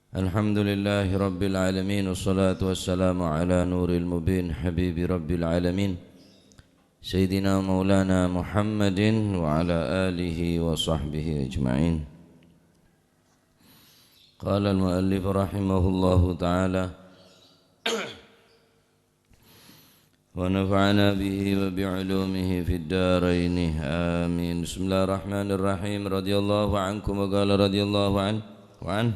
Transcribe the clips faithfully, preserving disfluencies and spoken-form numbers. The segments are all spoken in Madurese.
الحمد لله رب العالمين، والصلاة والسلام على نور المبين، حبيب رب العالمين، سيدنا مولانا محمد وعلى آله وصحبه أجمعين. قال المؤلف رحمه الله تعالى: ونفعنا به وبعلومه في الدارين. آمين. بسم الله الرحمن الرحيم. رضي الله عنكم، وقال رضي الله عنه، وعن،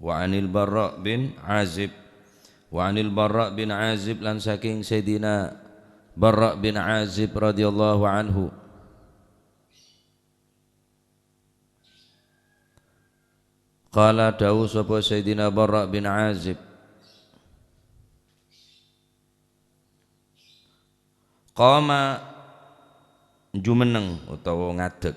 وعن البراء بن عازب. وعن البراء بن عازب، lan saking Sayyidina Bara' bin Azib radhiyallahu anhu. Qala, dawuh sapa Sayyidina Bara' bin Azib, qama, jumenneng utawa ngadeg,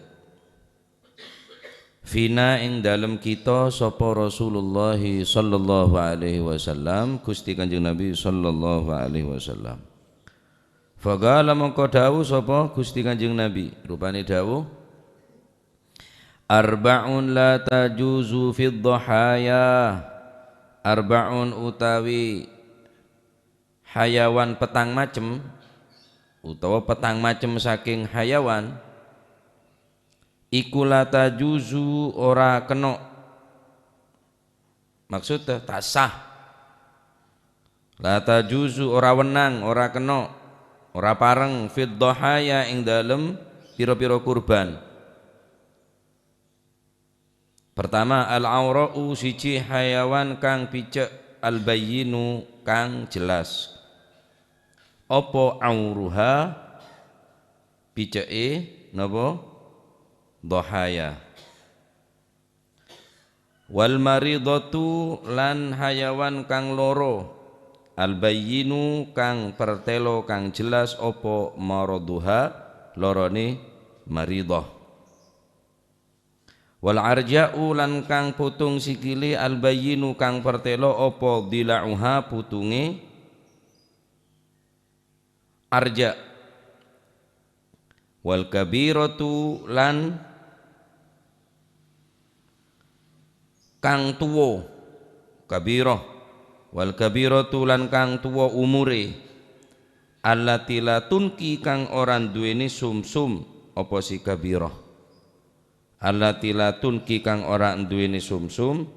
fina, ing dalem kita, sapa Rasulullah sallallahu alaihi wasallam, Gusti Kanjeng Nabi sallallahu alaihi wasallam. Faqala, mongko dawuh sapa Gusti Kanjeng Nabi, rupane dawuh, "Arba'un la tajuzu fid dhahaya." Arba'un utawi hayawan petang macem, utawa petang macem saking hayawan, iku la tajuzu, ora kena. Maksudda, ta' sah. La tajuzu, ora wennang, ora kena, ora pareng, fid dhahaya, ing dalem pira-pira kurban. Pertama, al-aura'u, siji hayawan kang picek, al-bayyinu, kang jelas. Apa auruha? Piceke napa? Dhahaya. Wal maridhatu, lan hayawan kang loro, al-bayyinu, kang pertelo, kang jelas apa maraduha, lorone maridhah. Wal arja'u, lan kang putung sikile, al-bayyinu, kang pertelo apa dhila'uha, putunge arja'. Wal kabiratu, lan kang tuwa, kabirah. Wal kabiratu, lan kang tuwa umure, allati la tunki, kang ora nduweni sumsum, apa si kabirah. Allati la tunki, kang ora nduweni sumsum,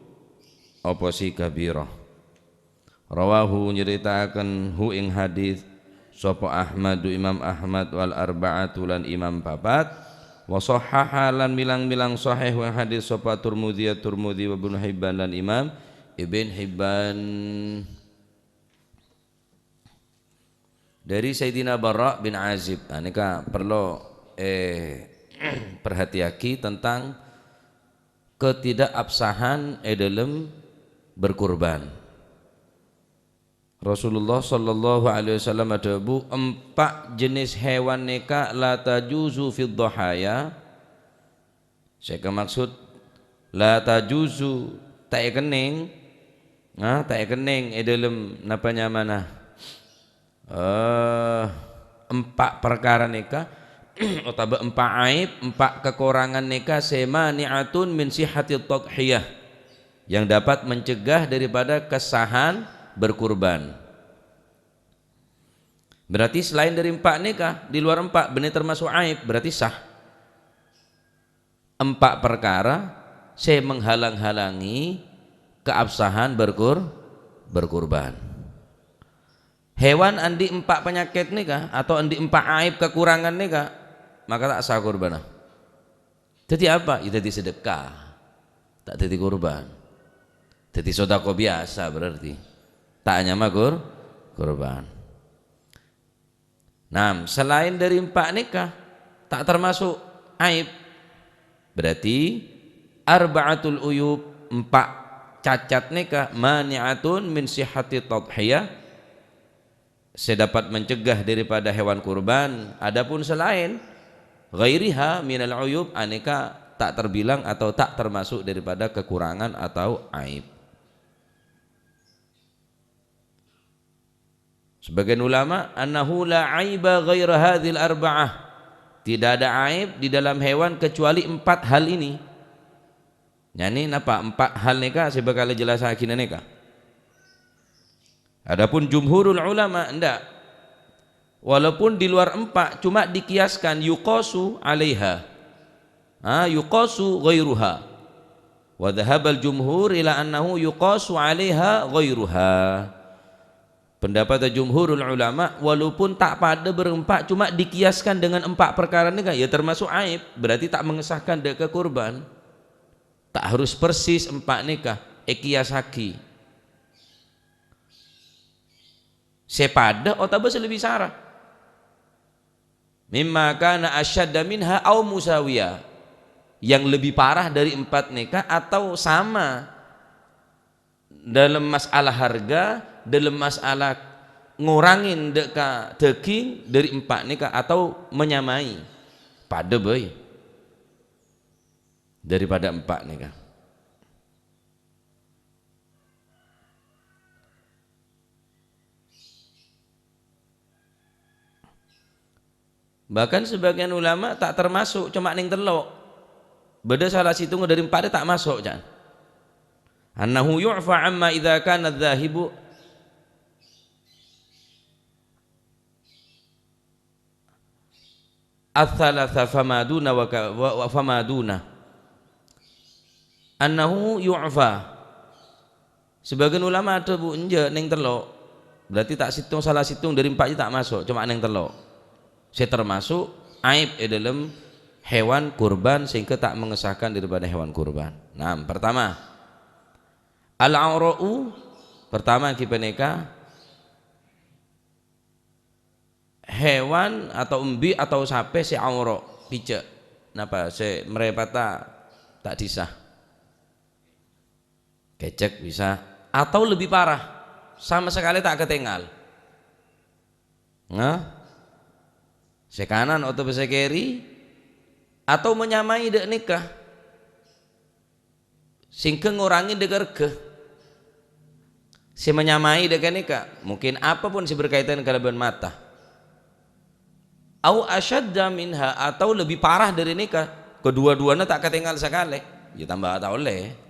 apa si kabirah. Rawahu, nyeritaaken hu ing hadis, sapa Ahmadu, Imam Ahmad, wal arba'atu, lan imam papat, wa shahhaha, lan milang-milang sahih hu ing hadis, sapa Turmudzi, Turmudzi, wa Ibnu Hibban, lan Imam Ibn Hibban. Dari Sayyidina Bara' bin Azib. Nah, nèka perlu, eh, perhatiyaghi tentang ketidakabsahan è dâlem berkurban. Rasulullah sallallahu alaihi wasallam adhâbu, "Empa' jenis hewan nèka la tajuzu fid dhahaya." Sè kamaksud la tajuzu, ta' èkennèng, ah, ta' èkennèng è dâlem napa nyamana? Eh, empa' parkara nèka, otabâ empa' aib, empa' kakorangan nèka sè mani'atun min sihhatit tadhiyah, yang dapat mencegah daripada kesahan berkurban. Berarti selain dari empa' nèka, di luar empa' bânnè termasuk aib, berarti sah. Empa' parkara sè menghalang-halangi keabsahan berkur-, berkurban. Hewan andi' empa' panyakèt nèka, atau andi' empa' aib kakorangan nèka, maka ta' sah kurbânna. Dhâddhi apa? Ya dhâddhi sedekah. Ta' dhâddhi kurban. Dhâddhi sodako biasa berarti. Ta' nyama kur-, kurban. Nah, selain dari empa' nèka, ta' termasuk aib. Berarti, arba'atul uyub, empa' cacat nèka, mani'atun min sihhati tadhiyah, sè dapat mencegah daripada hewan kurban. Adapun selain ghairiha minal uyub, anèka ta' terbilang atau ta' termasuk daripada kekurangan atau aib. Sebagian ulama, "Annahu la aiba ghaira hadzil arba'ah." Tidak ada aib di dalam hewan kecuali empat hal ini. Nyani napa empa' hal nèka sè bhâkal èjellassaghi nèka? Adapun jumhurul ulama, endak. Walaupun di luar empa', cuma dikiaskan, yuqasu 'alaiha. Ha, yuqasu ghairuha. Wa dhahabal jumhur ila annahu yuqasu 'alaiha ghairuha. Pendapatnya jumhurul ulama, walaupun ta' padâ bârâmpa', cuma dikiaskan dengan empa' parkara nèka, ya termasuk aib, berarti ta' mengesahkan dâ' ka kurban. Ta' harus persis empa' nèka èkiasaghi. Sè padâ otabâ sè lebbi sara. Mimma kana asyadda minha au musawiya. Yang lebih parah dari empat nèka atau sama dalam masalah harga, dalam masalah ngorangin dâ' ka dâging dari empa' nèka atau menyamai. Padâ bhâi daripada empa' nèka. Bahkan sebagian ulama ta' termasuk, coma neng tello'. Bâdâ sala sèttongnga dâri empa' rè ta' maso', ca'na. Annahu yu'fa amma idza kana dzahibu ats-tsalatsa fama duna wa ka-, wa, wa fama duna. Annahu yu'fa. Sebagian ulama adhâbu, "Enjâ', neng tello'." Berarti ta' sèttong, sala sèttong dâri empa' jâ ta' maso', coma neng tello'. Sè termasuk aib è dâlem hewan kurban sehingga ta' mengesahkan daripada hewan kurban. Nah, pertama, al-'ara'u, pertama ghi panèka hewan atau embi' atau sapè sè aoro', pijâ'. Napa? Sè mrèpata ta' disa. Kècèk bisa. Atau lebih parah, sama sekali ta' katèngal. Nah, sè kanan otabâ sè kèri, atau menyamai dâ' nèka. Sehingga ngorangè dâ' ka règhâ. Sè menyamai dâ' ka nèka, mungkin apapun sè berkaitan kalabân mata. Au asyadda minha, atau lebih parah dâri nèka, kedua-duanya ta' katèngal sakalè, ya tamba ta' ollè.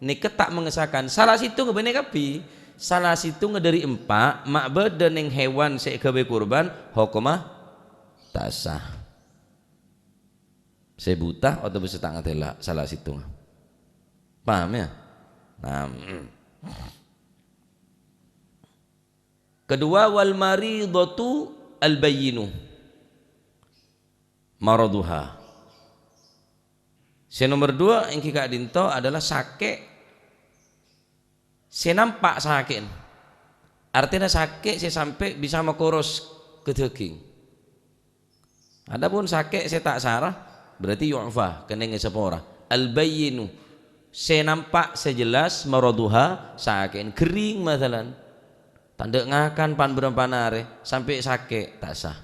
Nèka ta' mengesahkan. Sala sèttongnga bânnè kabbhi. Sala sèttongnga dâri empa', ma' bâdâ neng hewan sè èghâbây kurban, hokomma ta' sah. Sè buta otabâ sè ta' ngatèla' sala sèttongnga. Paham, ya? Nah, mm. Kedua, wal maridhatu al bayyinu maraduha. Sè nomer dua èngghi ka'dinto adalah sakè' sè nampa' sakè'na. Artèna sakè' sè sampè' bisa makoros ka dâging. Adapun sakè' sè ta' sara, berarti yu'fa, kennèng èsapora. Al-bayyinu, sè nampa', sè jelas, maraduha, sakè'na ghering, masalan. Ta' endâ' ngakan pan-bârâmpan arè, sampè' sakè', ta' sah.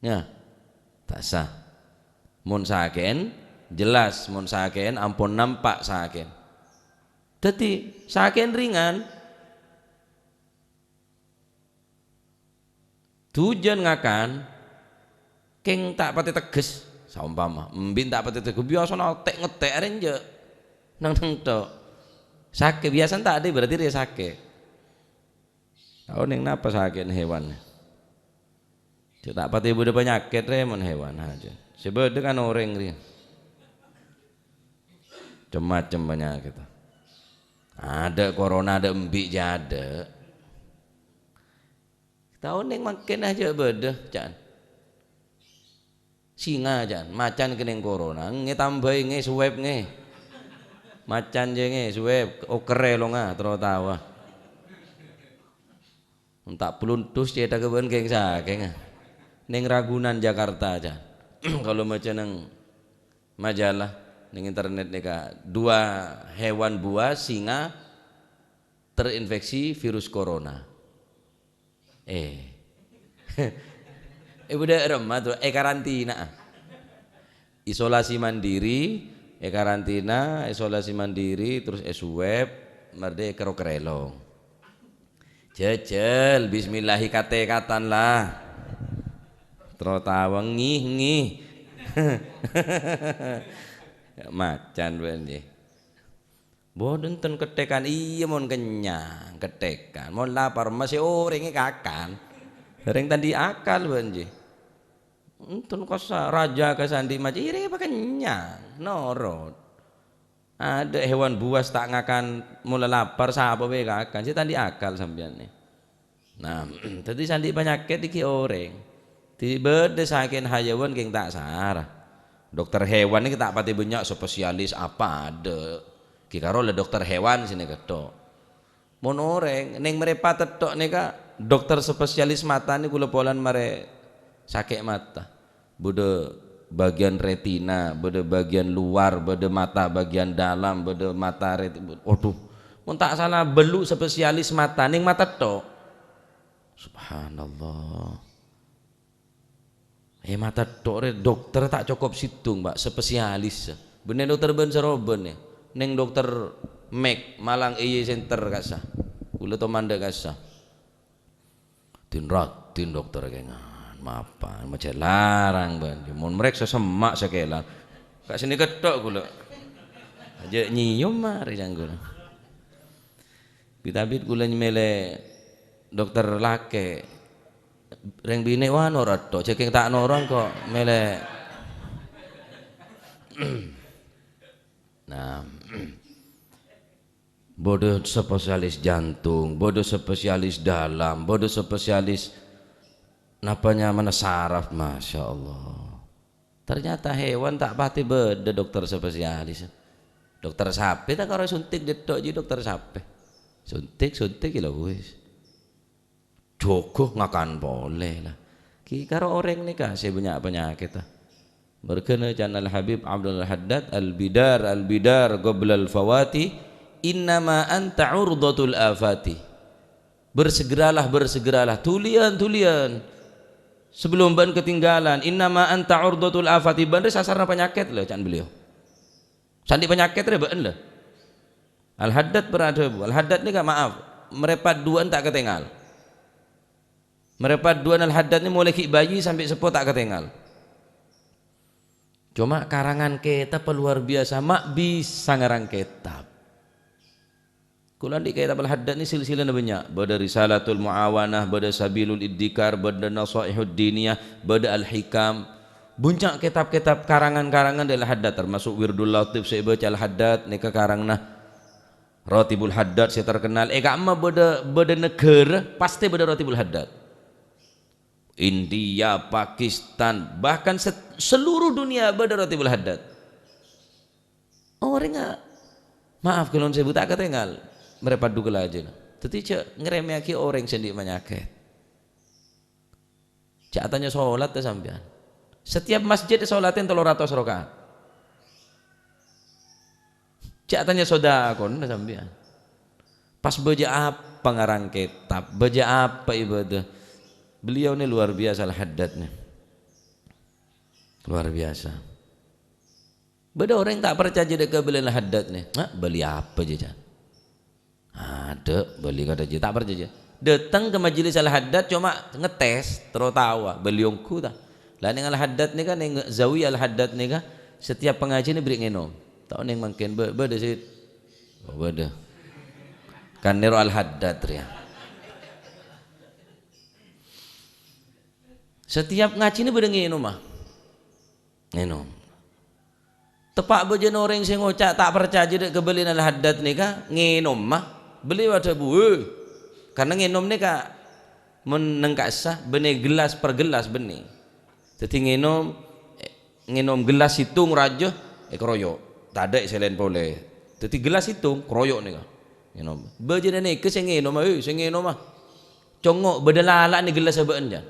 Ya, ta' sah. Mon sakè'na jelas, mon sakè'na ampon nampa' sakè'na. Dhâddhi, sakè'na ringan. Dhujân ngakan, kèng ta' patè tegghes, saompama, embi' ta' patè tegghes, biyasana tek-ngetek arè enjâ'. Neng-neng tok. Sakè', biyasana ta' adâ', berarti rèya sakè'. Tao neng napa sakè'na hewan? Jâ' ta' patè bâdâ panyakèt rè mon hewan, ha, jâ'. Sè bâdâ kan orèng rèya. Macem-macem panyakèt. Adâ' corona, adâ' embi' jâ adâ'. Tao neng mangkèn ajâ bâdâ, ca'na. Singa, ca'na. Macan kennèng corona, ngè tambâi, ngè swab, ngè. Macan jâ ngè swab, okerrè longa, terro tawa. Enta' peluntus cèthagghâ bân kèng-sakèngnga. Neng Ragunan, Jakarta, ca'na. Kalau maca neng majalah, neng internet nèka, dua hewan buas, singa, terinfeksi virus corona. Eh. Eh, bâdâ remma to, èkarantina. Isolasi mandiri, èkarantina, isolasi mandiri, terus èswab, mardhâ èkerro-kerrelong. Jhâjhâl, bismillahi katè-katèan la. Terro tawa, ngih, ngih. Macan, bân, jih. Bân, enten kethèkan, iyâ, mon kennyang, kethèkan. Mon lapar, masih orèng èkakan. Orèng ta' andi' akal, bân, jih. Enten kassa, rajâ kassa andi' macan, iyâ, rèya pakennyang, norot. Adâ' hewan buas ta' ngakan, mola lapar, sapa bhâi kakan, sè ta' andi' akal sampèyan nè. Nah, dhâddhi sè andi' panyakèt iki orèng. Dhâddhi bâdâ sakè'na hayawan kèng ta' sara. Dokter hewan iki ta' patè bânnya' spesialis apa adâ'. Ghi' karo la dokter hewan sè nèka tok. Mon orèng neng marè patè tok nèka dokter spesialis mata nèka kaulâ polana marè sakè' mata. Bâdâ bagian retina, bâdâ bagian luar, bâdâ mata bagian dalam, bâdâ mata reti-, waduh, mon ta' sala bâllu' spesialis mata, neng mata tok. Subhanallah. Eh, mata tok rè dokter ta' cokop sèttong, Pak, spesialis. Bânnè dokter bân-sarobân, yâ. Neng dokter Max, Malang Eye Center kassa. Kaulâ to mandhâ' kassa. Din raddhin dokter kèngan, mapan, majâ larang, bân. Mon marèksa semma' sakèlan. Ka' sè nèka tok kaulâ. Ajâ' nyèyom marè jang kaulâ. Bit-abit kaulâ nyamèlè dokter lakè'. Rèng binè' wa noro' tok, jhâ' kèng ta' noro' engko' mèlè. Nah. Bâdâ spesialis jantung, bâdâ spesialis dalam, bâdâ spesialis napa nyamana saraf, Masya Allah. Ternyata hewan ta' patè bâdâ dokter spesialis. Dokter sapè ta' karo suntik dâ' tok jiyâ dokter sapè. Suntik, suntik, yâ la wis. Jhâghâ ngakan polè, la. Ghi' karo orèng nèka sè bânnya' panyakèt, ah. Marghâna can Al-Habib Abdul Haddad, "Al-bidar, al-bidar qablal fawati, innama anta urdatul afati." Bersegeralah, bersegeralah, dhuliyân, dhuliyân. Sebelum bâ'na ketinggalan, "Innama anta urdatul afati," bâ'na rè sasarna panyakèt, la, can beliau. Sè andi' panyakèt rè bâ'na, la. Al-Haddad pernah adhâbu, Al-Haddad nèka, maaf, marè paddhuwâ'ân ta' katèngal. Marè paddhuwâ'ân Al-Haddad nè molaè ghi' bâji sampè' seppo ta' katèngal. Coma karangan kètab luar biasa, ma' bisa ngarang kètab. Kaulâ andi' kètab Al-Haddad nè silsilana bânnya', bâdâ Risalatul Muawanah, bâdâ Sabilul Iddikar, bâdâ Nasaihud Diniyah, bâdâ Al-Hikam. Bânnya' kètab-kètab karangan-karangan dâri Al-Haddad, termasuk Wirdul Latif sè èbâca Al-Haddad, nèka karanganna Ratibul Haddad sè terkenal. È ka'emma bâdâ, bâdâ naghârâ, pastè bâdâ Ratibul Haddad. India, Pakistan, bahkan se-, seluruh dunia bâdâ Ratibul Haddad. Orèngnga, maaf, kulon sèbu ta' katèngal, marè paddhu kalajâna. Dhâddhi jhâ' ngarèmèyaghi orèng sè andi' panyakèt. Jhâ' atanya solat, yâ, sampèyan. Setiap masjid solatè tello ratos rakaat. Jhâ' atanya sodakona sampèyan. Pas bâjâ apa ngarang kètab, bâjâ apa ibadah. Beliau nè luar biasa, Al-Haddad nè. Luar biasa. Bâdâ orèng ta' parcajâ dâ' kabâlâna Al-Haddad nè. Nah, bâli apa jhâ', Can? Adâ', bâli kadhâ' jhâ', ta' parcajâ. Dâteng ka majelis Al-Haddad coma ngetes, terro taowa, bâli ongghu ta. La neng Al-Haddad nèka, neng zawiya Al-Haddad nèka, setiap pangajiân èberri' ngènom. Ta' onèng mangkèn bâ-, bâdâ, Sid? Oh, bâdâ. Kan nèro Al-Haddad rèya. Setiap ngajinè bâdâ ngènoma. Ngènom. Teppa' bâjâna orèng sè ngoca' ta' parcajâ dâ' kabâlâna Al-Haddad nèka ngènoma. Beliau adhâbu, "He." Karna ngènom nèka mon neng ka'issa bânnè gelas per gelas bânnè. Dhâddhi ngènom, eh, ngènom gelas sèttong rajâ, eh, karoyok. Tadâ' sè laèn polè. Dhâddhi gelas sèttong, karoyok nèka. Ngènom. Bâjâna nèka sè ngènoma, he, sè ngènoma. Congo', bâdâ lala'na è gellassa bâ'na, Can.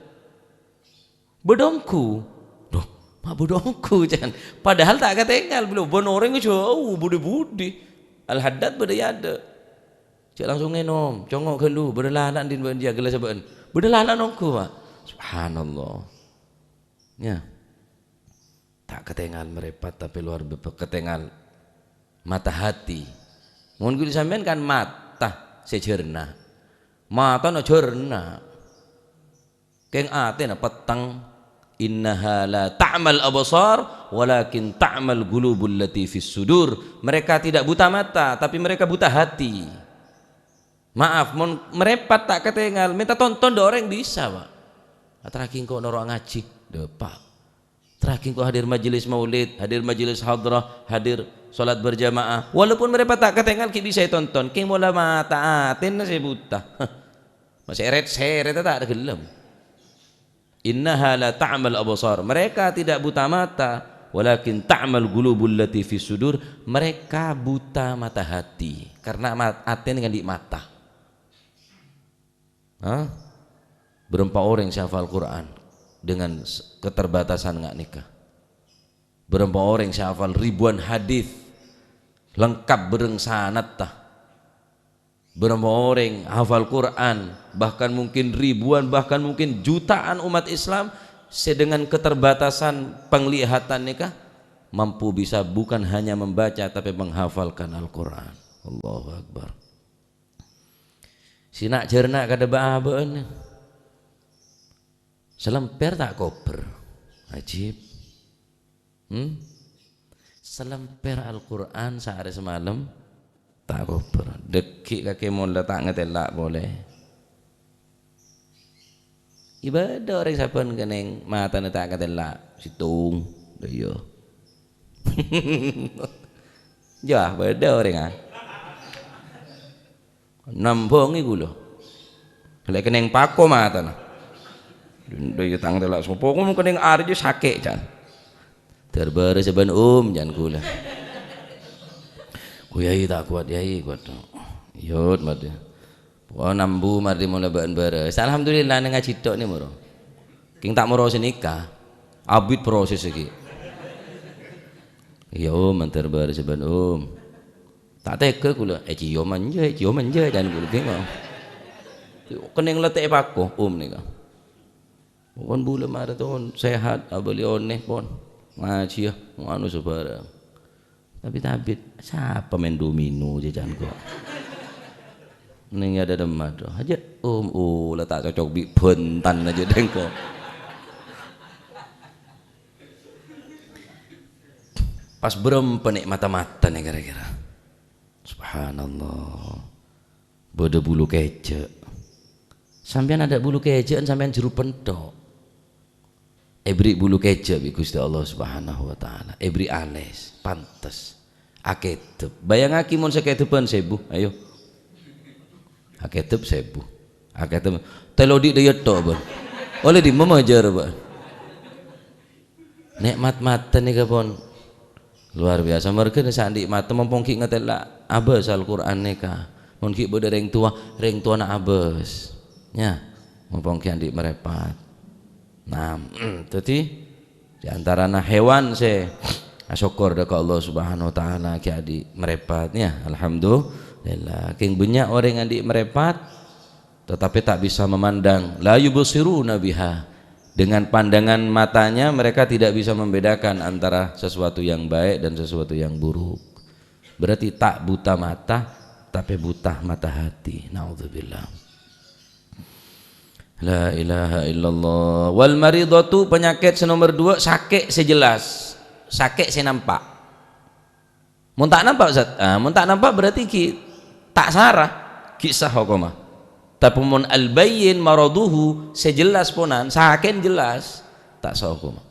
Bâdâ ongghu. Loh, ma' bâdâ ongghu, Can. Padahal ta' katèngal, beliau bân orèng jhâu, budi-budi. Al-Haddad bâdâ è adâ'. Jhâ' langsung ngènom, congo' ghâllu, bâdâ lala'na dhin bâ'na jiyâ gellassa bâ'na. Bâdâ lala'na ongghu, Pak. Subhanallah. Ya. Ta' katèngal marèpat, tapè luar bi-, katèngal mata hati. Mon ghuli sampèyan kan mata sè jhârna. Matana jhârna. Kèng atèna petteng. "Innaha la ta'mal absar, "Walakin ta'mal qulubul lati fis sudur." Mereka tidak buta mata, tapi mereka buta hati. Maaf, mon merepat ta' katengal, menta tonton dâ' orèng bisa, Pak. Aterraghi engko' noro' ngajhi, dâpa'. Aterraghi engko' hadir majelis maulid, hadir majelis hadrah, hadir salat berjamaah. Walaupun merepat ta' katengal, ghi' bisa ètonton. Kèng mola mata atèna sè buta. Masè eret-seret ta' ghellem. "Innaha la ta'mal absar." Mereka tidak buta mata, "Walakin ta'mal qulubul lati fis sudur." Mereka buta mata hati. Karena mat-, atèna nganḍi' mata. Hah? Bârâmpa orèng sè hafal Quran dengan s-, keterbatasan nga' nèka? Bârâmpa orèng sè hafal ribuan hadis lengkap bhâreng sanadda? Bârâmpa orèng hafal Quran, bahkan mungkin ribuan, bahkan mungkin jutaan umat Islam sè dengan keterbatasan penglihatan nèka mampu bisa bukan hanya membaca tapi menghafalkan Al-Quran. Allahu Akbar. Sè na'-jhârna' kadhâ' bâ'-abâ'ân. Salèmpèr ta' kobâr. Ajib. Hmm? Salèmpèr Al-Qur'an saarè samalem ta' kobâr. Dhâggi' kakè mon la ta' ngatèla' polè. È bâdâ orèng sabbhân kennèng matana ta' ngatèla', sèttong. Lha iyâ. Yâ, bâdâ orèng, ah. Nambhângè ghulâ. Lè' kennèng pako matana. Dâ' iyâ ta' ngatèla' sapa, kennèng arè jâ sakè', can. Dâr-bârâ sabbhân, Om, can ghulâ. Ko Yai ta' kowat, Yai, kowat. Yot, mati. Pokok nambu marè molaè bâ'ân bârâ. Alhamdulillah, neng ngajhi tok nè moro. Kèng ta' moro sanèka. Abit proses iki. Iyâ, Om, mandhâr bârâ sabbhân, Om. Ta' tegghâ ghulâ, "Eh, ciyoman jâ, ciyoman jâ," can ghulâ bingung. Kennèng lètè'è pako, Om nèka. Pon bulâ marè ton, sehat, abâli onè pon. Ngajhiyâ, nganu sabârâng. Tapi tabit, sapa mèn domino jâ can ko'. Neng yâ dâdâmma to. Hajâ, Om, oh, la ta' cocok bi' bhântan jâ dengko. Pas bârâmpa nè' mata-mata nè kira-kira. Subhanallah. Bâdâ bulu kèjhâ'. Sampèyan adâ' bulu kèjhâ'ân sampèyan jârù penthok. Èbri' bulu kèjhâ' bi' Ghustè Allah Subhanahu wa Ta'ala. Èbri' alès, pantes. Akèdhep. Bâjângaghi mon sakèdhebbhân sèbu, ayo. Akèdhep sèbu. Akèdhep. Tèlo dhi' dâjâ tok, bân. Ollè dimma majâr, bân. Nè'mat mata nèka pon luar biasa. Marghâna sè anḍi' mata mompong ghi' ngatèla' abâs Al-Qur'an nèka. Mon ghi' bâdâ rèng towa, rèng towana abâs. Yâ, mompong ghi' anḍi' marèpat. Nah, dhâddhi, di antarana hewan sè asokkor dâ' ka Allah Subhanahu wa Ta'ala ghi' anḍi' marèpat, yâ, alhamdulillah. Kèng bânnya' orèng anḍi' marèpat, tetapi tak bisa memandang, la yubsiruna biha. Dengan pandangan matanya mereka tidak bisa membedakan antara sesuatu yang baik dan sesuatu yang buruk. Berarti ta' buta mata, tapè buta mata hati. Naudzubillah. La ilaha illallah. Wal maridhatu, penyakit sè nomer dua, sakè' sè jelas. Sakè' sè nampa'. Mon ta' nampa', Ustaz? Ah, mon ta' nampa' berarti ghi' ta' sara, ghi' sah hokomma. Tapè mon al-bayyin maraduhu, sè jelas ponan, sakè'na jelas, ta' sah hokomma.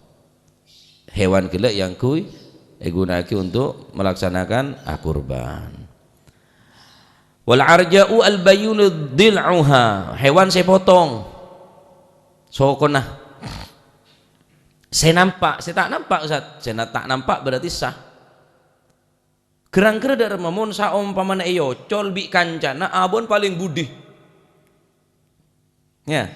Hewan ghellâ' yang ghi' èghuna'aghi untuk melaksanakan, ah, kurban. Wal arja'u al-bayyinu dil'uha, hewan sè potong sokona. Sè nampa', sè ta' nampa', Ustaz? Sè na-, ta' nampa' berarti sah. Ghârâng-ghârâ dâ' remma, mon saompamana èocol bi' kancana, abâ'na palèng budi. Yâ.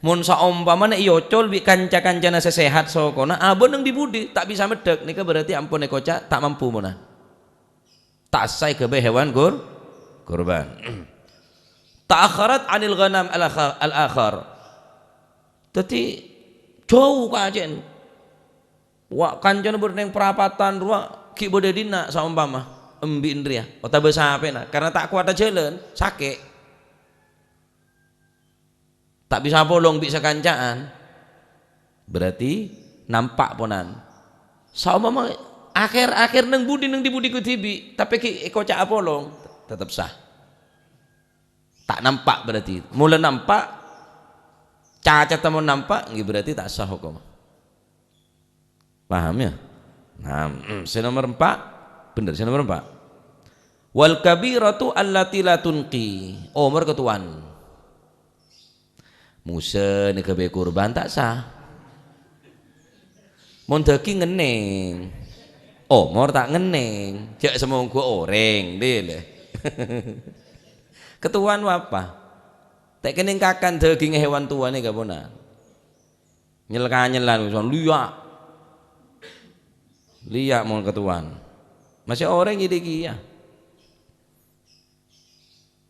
Mon saompamana èocol bi' kanca-kancana sè sehat sokona, abâ'na neng dhi-budhi, ta' bisa meddhâk, nèka berarti ampon èkoca' ta' mampu mona. Ta' sah èghâbây hewan kur-, kurban. Ta'akharat anil ghanam al-akha-, al-akhar. Dhâddhi, jhâu kacè'na. Wa', kancana bâdâ neng parapatan rowa, ghi' bâdâ è dinna' saompama, embi'na rèya, otabâ sapèna, karna ta' kowat ajhâlân, sakè'. Ta' bisa apolong bi' sakanca'an. Berarti nampa' ponan. Saompama akhèr-akhèr neng budi, neng di budi kodhu dhibi', tapè ghi' èkoca' apolong, tetep sah. Ta' nampa' berarti. Mola nampa', cacata mon nampa', ngghi berarti ta' sah hokomma. Paham, ya? Nah, mm, sè nomer empa', bhender, sè nomer empa'. "Wal kabiratu allati la tunqi." Omor katowan. Mosa nèka bhâi kurban ta' sah. Mon dhâging ngennèng. Omor ta' ngennèng. Jhâ' samongghu orèng, lè, lè. Katowan apa? Ta' kennèng kakan dhâgingnga hèwan towa nèka ponan. Nyel-kanyelan, wis, liya'. Liya' mon katowan. Masih orèng ghi' dhâggi' iyâ.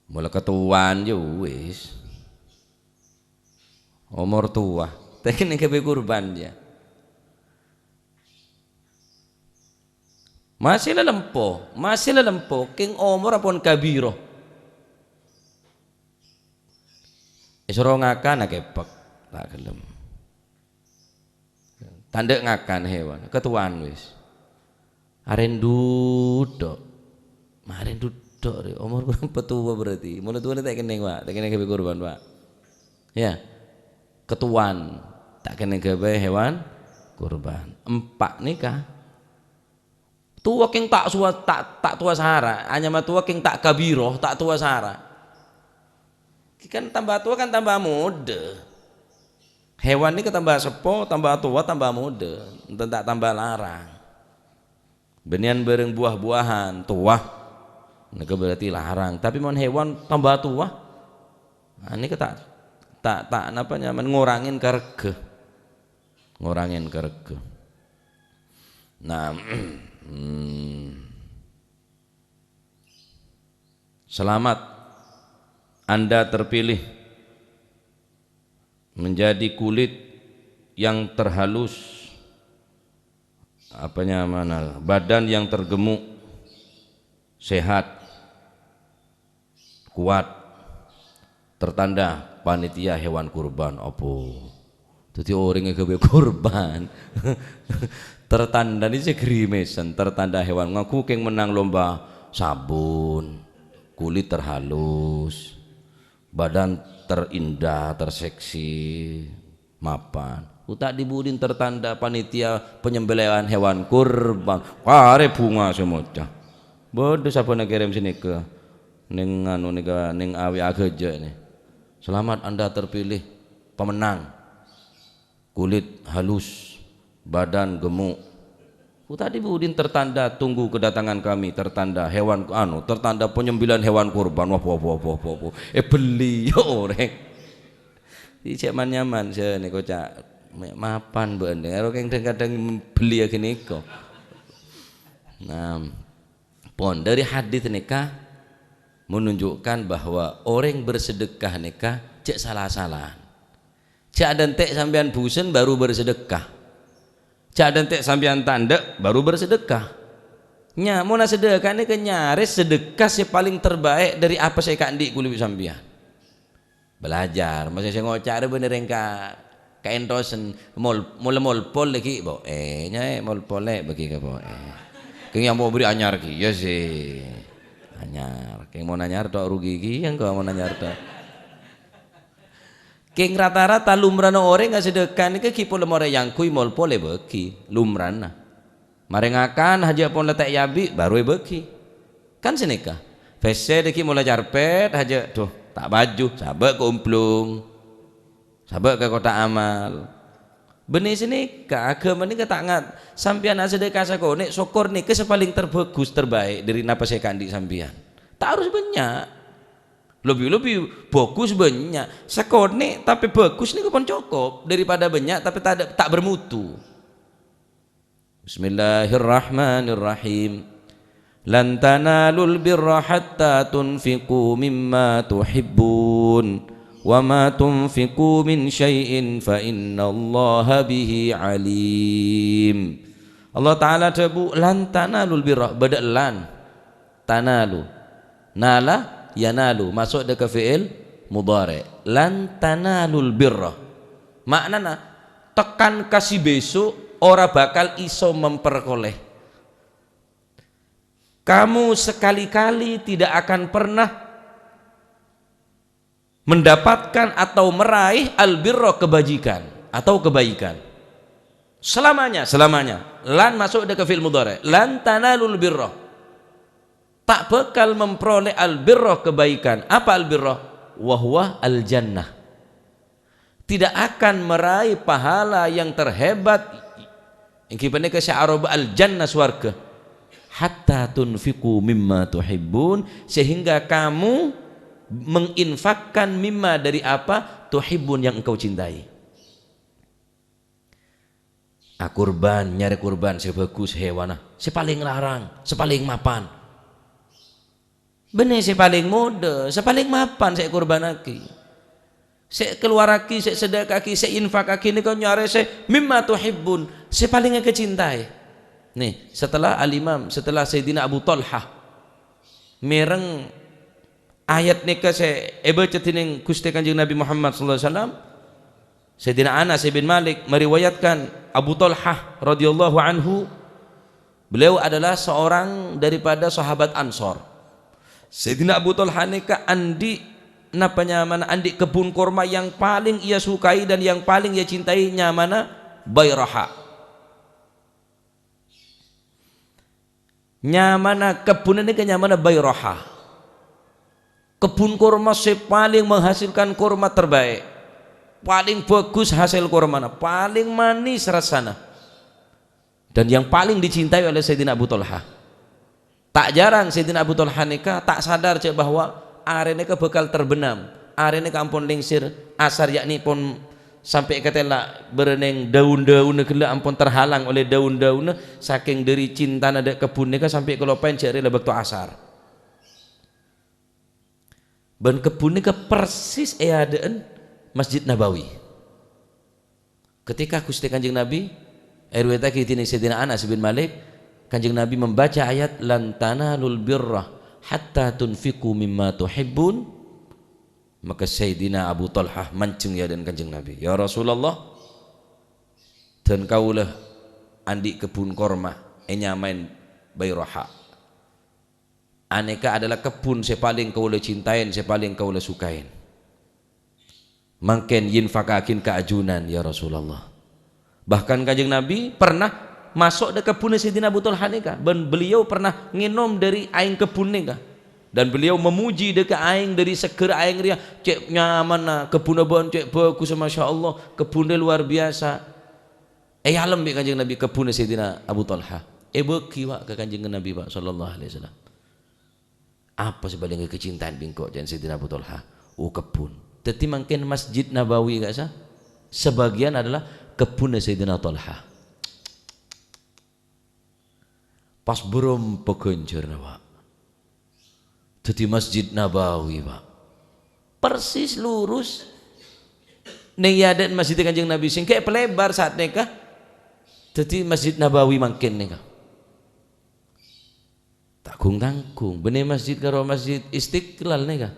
Mola katowan, ya wis. Omor towa. Ta' kennèng kabây kurban, ya. Masih lalempo, masih lalempo, kèng omor ampon kabiro. Èsoro ngakan, akèpèk, ta' ghellem. Ta' endâ' ngakan hèwan, katowan wis. Arèndhu tok. Marèndhu tok, rè. Omor berapa towa berarti? Mola towana ta' kennèng, Pak. Ta' kennèng kabây kurban, Pak. Ya. Katowan. Ta' kennèng kabây hèwan kurban. Empa' nèka. Towa kèng ta' suwa-, ta', ta' towa sara. Anyama towa kèng ta' kabiro, ta' towa sara. Kan tamba towa kan tamba modâ. Hèwan nèka tamba seppo, tamba towa, tamba modâ. Enten ta' tamba larang. Bânnèyan bârâng buwah-buwahan, towa. Nèka berarti larang. Tapè mon hèwan tamba towa, ah, nèka ta', ta', ta', napa nyamana, ngorangè kareghâ. Ngorangè kareghâ. Nah, hmm. Selamat, Anda terpilih menjadi kulit yang terhalus, apa nyamana, badan yang tergemuk, sehat, kuat, tertanda panitia hewan kurban. Apa? Dhâddhi orèng èghâbây kurban. Tertanda nèka sè grimèsan, tertanda hewan. Ngaku kèng mennang lomba sabun, kulit terhalus, badan terindah, terseksi, mapan. Uta' di-budina tertanda panitia penyembelihan hewan kurban. Karè bhunga sè moca. Bâdâ sabbhânna kèrèm sè nèka. Neng anu nèka, neng awi agâjâ nè. Selamat, Anda terpilih pemenang. Kulit halus, badan gemuk. Ku tadi budin tertanda tunggu kedatangan kami, tertanda hewan, anu, tertanda penyembelihan hewan kurban. Wah, wah, wah, wah, wah, wah. Eh, beli, ya, orèng. Iki cek man-nyaman, sè nèko, Cak. Me-, mapan, bân. Ero kadang-kadang beli ya gini kok. Nah, pon, dari hadis nèka menunjukkan bahwa orèng bersedekah nèka cek sala-salaan. Jhâ' adântè' sampèyan bhusen baru bersedekah. Jhâ' adântè' sampèyan ta' endâ' baru bersedekah. Nya, mon asedekah nèka nyarè sedekah sè palèng terbaik dari apa sè èkaandi' kulâ bi' sampèyan. Belajar, maksudnya sè ngoca' rè bânnè rèng ka-, kaèntosen, mol-, mol-, molpol lagi, bo. Eh, nyaè molpol lè bâgi ka bo. Eh. Kèng yang mau beri anyar ki, ya sih. Anyar, kèng mon anyar tok rugi ki, yang kok mon anyar tok. Kèng rata-rata lumrana orèng asedekah nèka ghi' pola morè nyangkui molpol èbâgi, lumrana. Marè ngakan hajâ pon la ta' èabi', baru èbâgi. Kan sanèka. Pèssè dhâggi' mola carpèt hajâ, duh, ta' bâjâ, sabâ' ka omplung. Sabâ' ka kotak amal. Bânnè sanèka, aghâma nèka ta' ngat-, sampèyan asedekah sakonè', sokor nèka sè palèng terbhâghus, terbaik dhâri napa sè èkaandi' sampèyan. Ta' harus bânnya'. Lebbi-lebbi bhâghus bânnya'. Sakonè' tapè bhâghus nèko pon cokop daripada bânnya' tapè ta', ta' bermutu. Bismillahirrahmanirrahim. "Lan tanalul birra hatta tunfiqu mimma tuhibbun, wa ma tunfiqu min syai'in fa innallaha bihi alim." Allah Ta'ala dhâbu, "Lan tanalul birra," bâdâ lan. Tanalu. Nala, yanalu. Maso' dâ' ka fi'il mudhari'. "Lan tanalul birra." Ma'nana, tekan ka si bhâso', ora bakal iso memperoleh. Kamu sekali-kali tidak akan pernah mendapatkan atau meraih al-birra, kebajikan atau kebaikan. Selamanya, selamanya. Lan masuk dâ' ka fi'il mudhari'. Lan tanalul birra. Ta' bakal memperoleh al-birra, kebaikan. Apa al-birra? Wa huwa al-jannah. Tidak akan meraih pahala yang terhebat, èngghi panèka sè aropa al-jannah, swarga. Hatta tunfiqu mimma tuhibbun, sehingga kamu menginfakkan mimma, dari apa, tuhibbun, yang engkau cintai. Akurban, nyarè kurban sè bhâghus hèwanna, sè palèng larang, sè palèng mapan. Bânnè sè palèng modâ, sè palèng mapan sè èkurbânnaghi. Sè èkaluwarraghi, sè èsadhâka'aghi, sè èinfakaghi nèka nyarè sè mimma tuhibbun, sè palèng èkacintaè. Nih, setelah Al-Imam, setelah Sayyidina Abu Thalhah mèreng ayat nèka sè èbâca dhinèng Ghustè Kanjeng Nabi Muhammad sallallahu alaihi wasallam, Sayyidina Anas bin Malik meriwayatkan Abu Thalhah radhiyallahu anhu, beliau adalah seorang daripada sahabat Ansor. Sayyidina Abu Thalhah nèka andi', napa nyamana, andi' kebbhun korma yang paling ia sukai dan yang paling ia cintai, nyamana Bairaha. Nyamana kebbhunna nèka nyamana Bairaha. Kebbhun korma sè palèng menghasilkan korma terbaik. Palèng bhâghus hasèl kormana, palèng manis rassana. Dan yang paling dicintai oleh Sayyidina Abu Thalhah. Ta' jhârâng Sayyidina Abu Thalhah nèka ta' sadar jhâ' bahwa arè nèka bhâkal terbenam. Arè nèka ampon lèngsèr asar, yakni pon sampè' katella', bârâ' nèng dâun-dâunna ghellâ' ampon terhalang oleh dâun-dâunna, sakèng dâri cintana dâ' kebbhun nèka sampè' kaloppaèn jhâ' rèya la bâkto asar. Bân kebbhun nèka persis è adâ'na Masjid Nabawi. Ketika Ghustè Kanjeng Nabi, èriwayataghi dhinèng Sayyidina Anas bin Malik, Kanjeng Nabi membaca ayat, "Lan tanalul birra hatta tunfiqu mimma tuhibbun." Maka Sayyidina Abu Thalhah manjheng è adâ'na Kanjeng Nabi, "Ya Rasulullah, dân kaulâ andi' kebbhun korma ènyamaè Bairaha. Anèka adalah kebbhun sè palèng kaulâ cintaèn, sè palèng kaulâ sukaèn. Mangkèn yinfakaghin ka ajunan, ya Rasulullah." Bahkan Kanjeng Nabi pernah maso' dâ' kebbhunna Sayyidina Abu Thalhah nèka, bân beliau pernah ngènom dâri aèng kebbhun nèka. Dan beliau memuji dâ' ka aèng, dâri seggher aèng rèya, "Cè' nyamana, kebbhunna bâ'na cè' bhâghus, masya Allah, kebbhunna luar biasa." Èyalem bi' Kanjeng Nabi kebbhunna Sayyidina Abu Thalhah. Èbâghi, Pak, ka Kanjeng Nabi, Pak, sallallahu alaihi wasallam. "Apa sè palèng èkacintaè bi' engko'?" ca'na Sayyidina Abu Thalhah. "Oh, kebbhun." Dâddhi mangkèn Masjid Nabawi ka'issa' sabâgiyân adalah kebbhunna Sayyidina Thalhah. Pas bârâmpa ghânjhârânna, Pak. Dâddhi Masjid Nabawi, Pak. Persis lurus nèng è adâ'na Masjid Kanjeng Nabi, sèngghâ èpalèbâr saat nèka. Dâddhi Masjid Nabawi mangkèn nèka. Ta' ghung-tangghung, bânnè masjid karo Masjid Istiqlal nèka.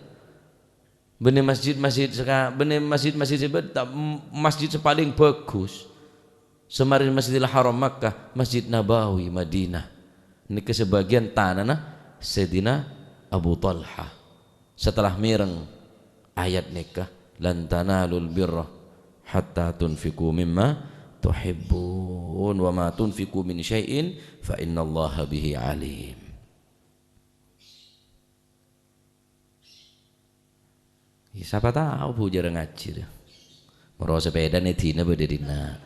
Bânnè masjid-masjid saka-, bânnè masjid-masjid sè bâ-, ta-, m-, masjid sè palèng bhâghus. Samarèna Masjidil Haram Makkah, Masjid Nabawi Madinah. Nèka sabâgiyân tanana Sayyidina Abu Thalhah. Setelah mèreng ayat nèka, "Lan tanalul birra hatta tunfiqu mimma tuhibbun, wa ma tunfiqu min syai'in fa innallaha bihi alim." Ya, sapa tao bhujârâ ngajhi, rè. Moro sepèda nè dina bâdâ dinna'.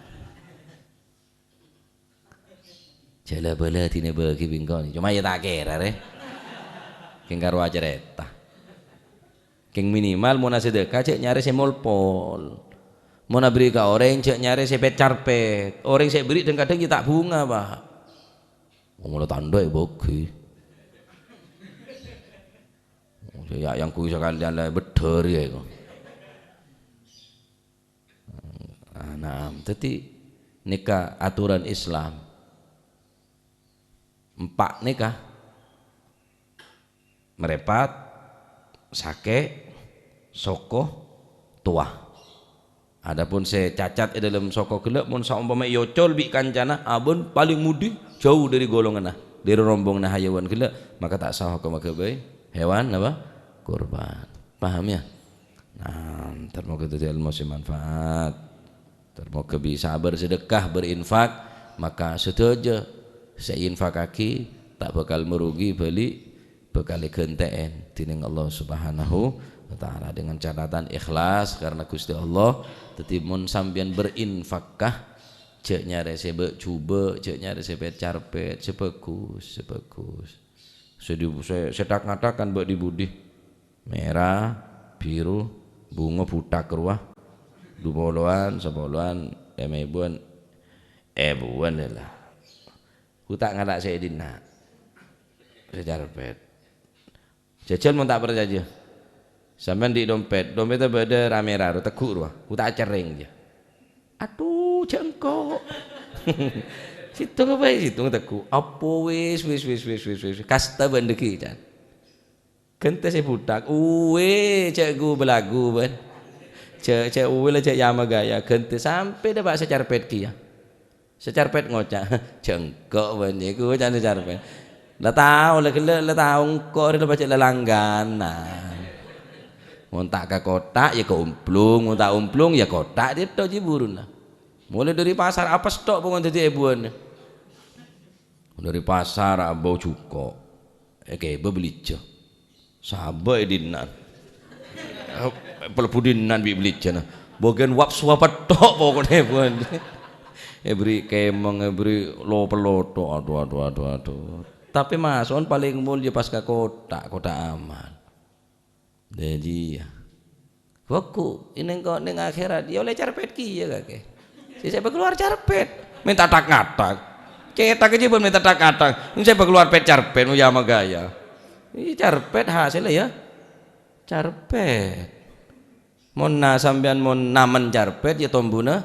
Jhâlâ-bâlâ dina bâghi bingkong. Coma ya ta' kèra, rè. Kèng karowa carèta. Kèng minimal mon asadâka jhâ' nyarè sè mol-pol. Mon aberri' ka orèng jhâ' nyarè sè pèt-carpèt. Orèng sè berri' dhâng-kadhâng ya ta' bhunga, Pak. Wong la tandhâ èbâghi. Sè ya-, yang kuwi sakalèyan la beddhâr ya iku. Ah, naam. Dâddhi nèka aturan Islam. Empa' nèka. Marèpat, sakè', soko, towa. Adapun sè cacat è dâlem soko ghellâ', mon saompama èocol bi' kancana, abâ' palèng mudhi, jâu dâri golonganna, dâri rombonganna hayawan ghellâ', maka ta' sah hokomma ghâbây hewan apa? Kurban. Paham, ya? Nah, ter-moga dhâddhi èlmo sè manfaat. Ter-moga bisa bersedekah, berinfak, maka sadhâjâ sè èinfakaghi ta' bhâkal marogi, bâli bhâkal èghântè'è dhinèng Allah Subhanahu wa Ta'ala, dengan catatan ikhlas karena Ghustè Allah. Dhâddhi, mon sampèyan berinfakkah, jhâ' nyarè sè bâ'-jhubâ', jhâ' nyarè sè pèt-carpèt, sè bhâghus, sè bhâghus. Sè di-, sè, sè thak-ngathak kan bâ' di-budi. Mèra, biru, bhunga, buthak rowa. Du polowan, sapolowan, lèma èbuwân, èbuwân la. Ghu ta' ngala' sè è dinna'. Sè carpèt. Jhâjhâl mon ta' parcajâ. Sampèyan andi' dompèt, dompètta bâdâ ra-mèra ro, tegghu' rowa. Ghu ta' acerrèng, jâ. Adhu, jhâ' engko'. Sèttong apa, sèttong tegghu'. Apa wis, wis, wis. Kasta bân dhâggi', can. Ghântè sè buthak. Uwè, jhâ' ghu bâlâghu, bân. Jhâ', jhâ' uwè la jhâ' yâ magaya. Ghântè sampè' dâpa' sè carpèt kèya. Sè carpèt ngoca', "Jhâ' engko', bân, jhâ' ghu can sè carpèt." La tao, la ghellâ', la tao engko' rè la pajhât lalangganan. Mon ta' ka kottha', yâ ka omplung. Mon ta' omplung, yâ kottha' dâ' ètto jiyâ buruna. Molaè dâri pasar, apes tho' pokok dhâddhi èbuwânna. Dâri pasar abâ' jhuko', èkèbâ bâlijjhâ. Sabâ è dinna'. Palebbu dinna' bi' bâlijjhâna. Bâgiyân wap-suwap tho' pokokna, bân. Èbri kèmeng, èbri lo-, pelotho. Adhu, adhu, adhu, adhu. Tapè maso'on palèng molja pas ka kottha', kottha' amal. Dhâddhi, iyâ. Bhâghu, nèng ko-, nèng akhèrat, yâ ollè carpèt kèya, kakè. Sè, sè bâ' kalowar carpèt. Mènta thak-ngathak. Cèthak jiyâ bân mènta thak-ngathak. Sè bâ' kalowar pèt carpèt, yâ magaya. Iyâ, carpèt hasèlla, yâ. Carpèt. Mon na-, sampèyan mon namen carpèt, yâ tombuna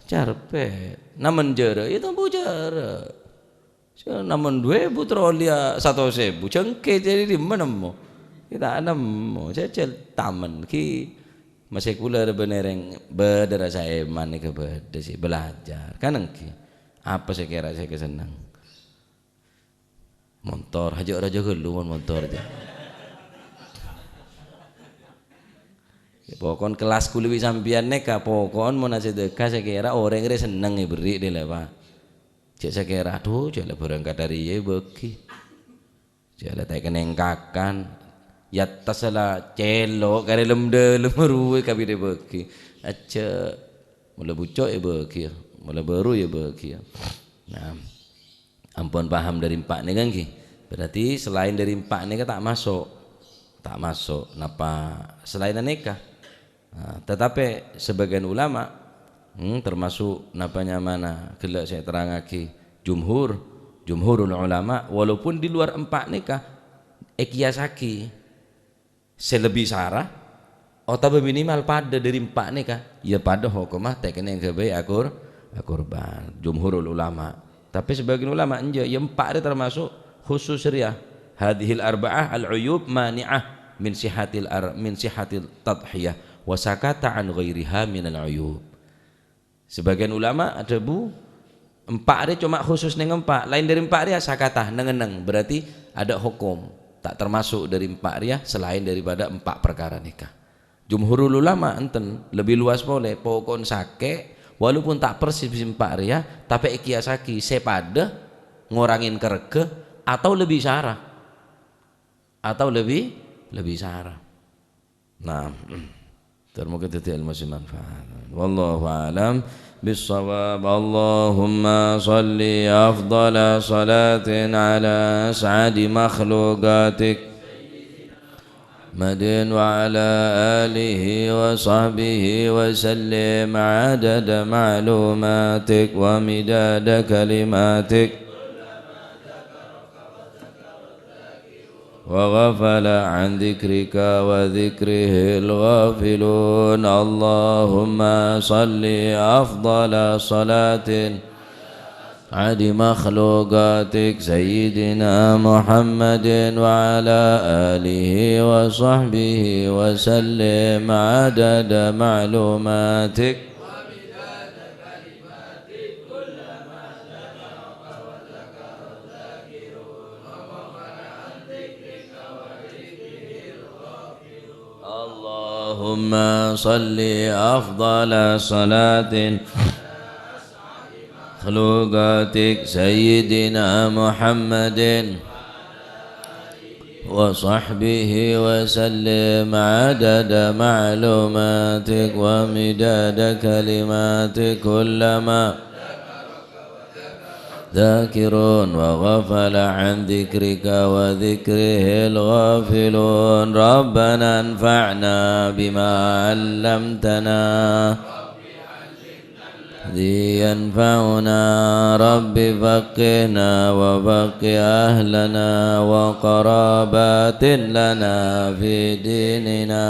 carpèt. Namen jârâ', yâ tombu jârâ'. Sè namen du èbu terro ollèya satos èbu, jhâ' engkè jârèya dimma nemmo? Ghi' ta' nemmo, jhâjhâl tamen ghi. Masè kaulâ rè bân rèng bâdâ rasa èman nèka bâdâ sè belajar. Kan èngghi? Apa sè kèra sè èkasenneng? Montor, jhâ' rajâ ghâllu mon montor, jhâ'. Pokon kellas kaulâ bi' sampèyan nèka, pokon mon asedekah sè kèra orèng rè senneng èberri' dâlâ, Pak. Jhâ' sakèra, adhu, jhâ' la bhârâng kadhâriyâ èbâghi. Jhâ' la ta' kennèng kakan. Yâ, tas la cèlo', karè lem-dâlem rowa kabinè èbâghi. Ajjhâ'. Mola bucco' èbâghi, yâ. Mola bâru èbâghi, yâ. Nah, ampon paham dâri empa' nèka, èngghi? Berarti selain dâri empa' nèka ta' maso'. Ta' maso'. Napa selain nèka? Nah, tetapi sebagian ulama, hmm, termasuk napa nyamana ghellâ' sè èterrangaghi jumhur, jumhurul ulama, walaupun di luar empa' nèka èkiyassaghi sè lebbi sara otabâ minimal padâ dâri empa' nèka, yâ padâ hokomma ta' kennèng ghâbây akur-, akurban. Jumhurul ulama. Tapè sebagian ulama enjâ', yâ empa' rè termasuk khusus rèya. Hadzihil arba'ah al-uyub mani'ah min sihhatil ar-, min sihhatil tadhiyah, wa sakata an ghairiha minal uyub. Sebagian ulama adhâbu, empa' rè coma khusus nèng empa', laèn dâri empa' rèya sakata, neng-enneng, berarti adâ' hokom, ta' termasuk dâri empa' rèya selain daripada empa' parkara nèka. Jumhurul ulama enten, lebbi luas polè, poko'en sakè', walaupun ta' persis bi' empa' rèya, tapè èkiyassaghi sè padâ ngorangè karghâ atau lebbi sara. Atau lebbi, lebbi sara. Nah, ter-moga dhâddhi èlmo sè manfaat. Wallahu a'lam bissawab. Allahumma shalli afdhala shalatin ala as'adi makhluqatik. Muhammadin wa ala alihi wa sahbihi wa sallim adada ma'lumatik wa midada kalimatik. وغفل عن ذكرك وذكره الغافلون. اللهم صل أفضل صلاة عد مخلوقاتك سيدنا محمد وعلى آله وصحبه وسلم عدد معلوماتك. اللهم صل أفضل صلاة مخلوقاتك سيدنا محمد وصحبه وسلم عدد معلوماتك ومداد كلماتك كلما ذاكرون وغفل عن ذكرك وذكره الغافلون. ربنا انفعنا بما علمتنا الذي ينفعنا. رب فقهنا وفقه أهلنا وقرابات لنا في ديننا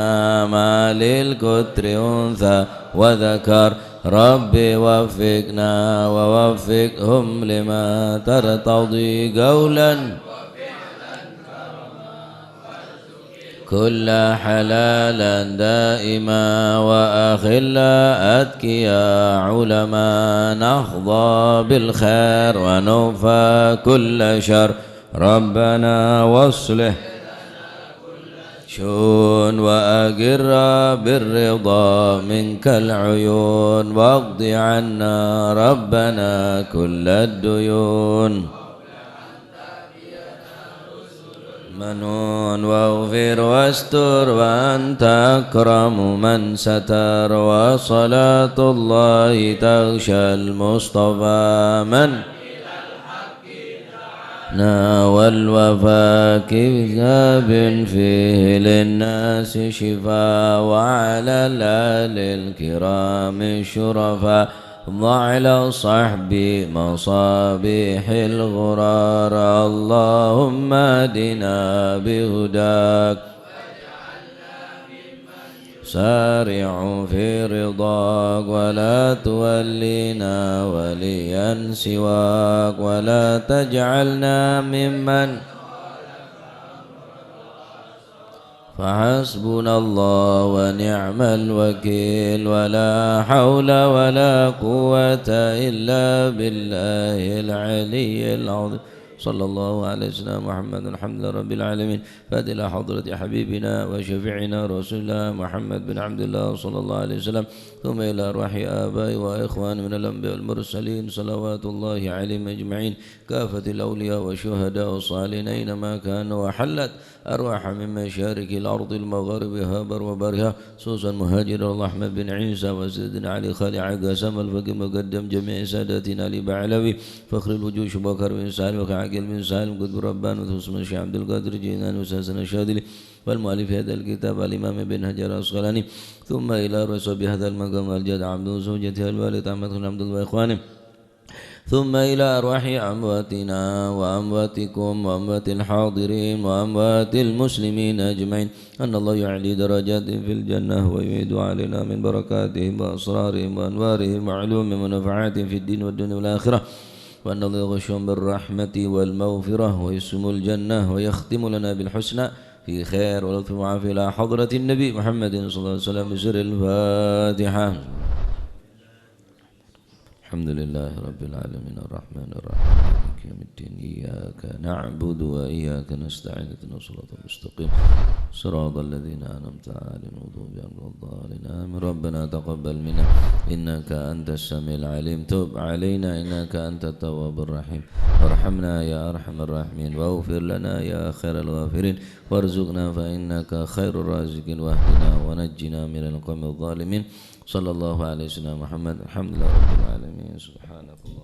مع الكتر أنثى وذكر. رب وفقنا ووفقهم لما ترتضي قولا كل حلالا دائما وأخلا أتقيا علما نحظى بالخير ونكفى كل شر. ربنا واصلح شؤون وأقر بالرضا منك العيون واقض عنا ربنا كل الديون. منون واغفر واستر وأنت أكرم من ستر وصلاة الله تغشى المصطفى من نا والوفاء كتاب فيه للناس شفاء وعلى الآل الكرام الشرفاء ضع على الصحب مصابيح الغرار. اللهم اهدنا بهداك سارع في رضاك ولا تولينا وليا سواك ولا تجعلنا ممن فحسبنا الله ونعم الوكيل ولا حول ولا قوة إلا بالله العلي العظيم. صلى الله على سيدنا محمد. الحمد لله رب العالمين. فاتحة إلى حضرة حبيبنا وشفيعنا رسول الله محمد بن عبد الله صلى الله عليه وسلم، ثم إلى أرواح آبائي وإخواني من الأنبياء والمرسلين صلوات الله عليهم أجمعين، كافة الأولياء والشهداء والصالحين أينما كانوا، وحلت أرواح من مشارق الأرض المغاربها بر وبرها، خصوصا مهاجر أحمد بن عيسى وسيدنا علي خالع قاسم الفقيه مقدم جميع ساداتنا علي بعلوي فخر الوجود شبكر بن سالم وكعقل بن سالم قطب ربان وثوس من الشيخ عبد القادر جيلاني وساسنا الشاذلي والمؤلف هذا الكتاب الإمام ابن حجر العسقلاني، ثم إلى رسول بهذا المقام الجد عبد زوجته الوالد أحمد بن عبد الله وإخوانه، ثم إلى أرواح أمواتنا وأمواتكم وأموات الحاضرين وأموات المسلمين أجمعين، أن الله يعلي درجاتهم في الجنة ويعيد علينا من بركاتهم وأسرارهم وأنوارهم وعلومهم ونفعاتهم في الدين والدنيا والآخرة، وأن الله يغشهم بالرحمة والمغفرة ويسكنهم الجنة ويختم لنا بالحسنى في خير ولطف وعافية إلى حضرة النبي محمد صلى الله عليه وسلم بسر الفاتحة. الحمد لله رب العالمين، الرحمن الرحيم، مالك يوم الدين، إياك نعبد وإياك نستعين، اهدنا الصراط المستقيم، صراط الذين أنعمت عليهم غير المغضوب عليهم ولا الضالين، آمين. ربنا تقبل منا إنك أنت السميع العليم، تب علينا إنك أنت التواب الرحيم، وارحمنا يا أرحم الراحمين، واغفر لنا يا خير الغافرين، وارزقنا فإنك خير الرازقين، واهدنا ونجنا من القوم الظالمين. صلى الله على سيدنا محمد. الحمد لله رب العالمين. سبحانك اللهم